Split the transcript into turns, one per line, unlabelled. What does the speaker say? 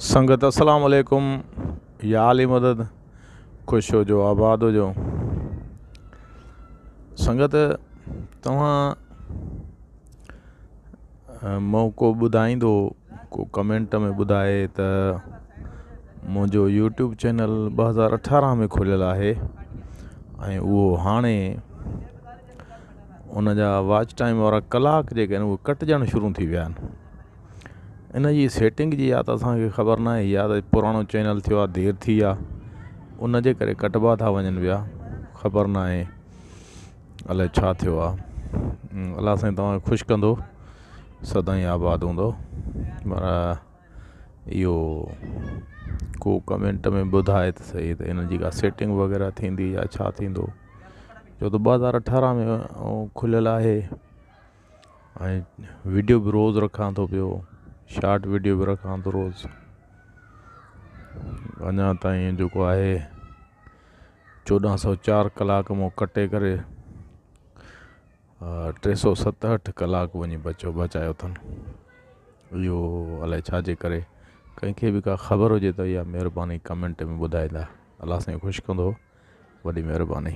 سنگت السلام عليڪم يا علي مدد خوش هجو آباد هجو سنگت توهان مون ڪو ٻڌائيندو ڪو ڪمينٽ ۾ ٻڌائي ته منهنجو يوٽيوب چينل 2018 ۾ کليل آهي ۽ اهو هاڻي ان جا واچ ٽائيم وارا ڪلاڪ جيڪي آهن اهي ڪٽجڻ شروع ٿي ويا آهن. ان جي سيٽنگ جي يا ته اسان کي خبر ناهي يا ته پراڻو چينل ٿيو آهي دير ٿي آهي ان جي ڪري ڪٽبا ٿا وڃن پيا خبر ناهي الائي ڇا ٿيو آهي الله سائين توهان کي خوش ڪندو سدائين آباد هوندو پر اهو ڪو ڪمينٽ ۾ ٻڌائي ته سهي ته ان جي ڪا سيٽنگ وغيره ٿيندي يا ڇا ٿيندو ڇو ته 2018 ۾ کليل آهي ۽ وڊيو به روز رکان ٿو پيو شارٽ وڊيو به رکان ٿو روز اڃا تائين جيڪو آهي 1404 ڪلاڪ مون ڪٽي ڪري 367 ڪلاڪ وڃي بچو بچايو اٿن. اهو الائي ڇا جي ڪري ڪنهن کي به ڪا خبر هجي ته اها مهرباني ڪمينٽ ۾ ٻڌائيندا. الله سائين خوش ڪندو. وڏي مهرباني.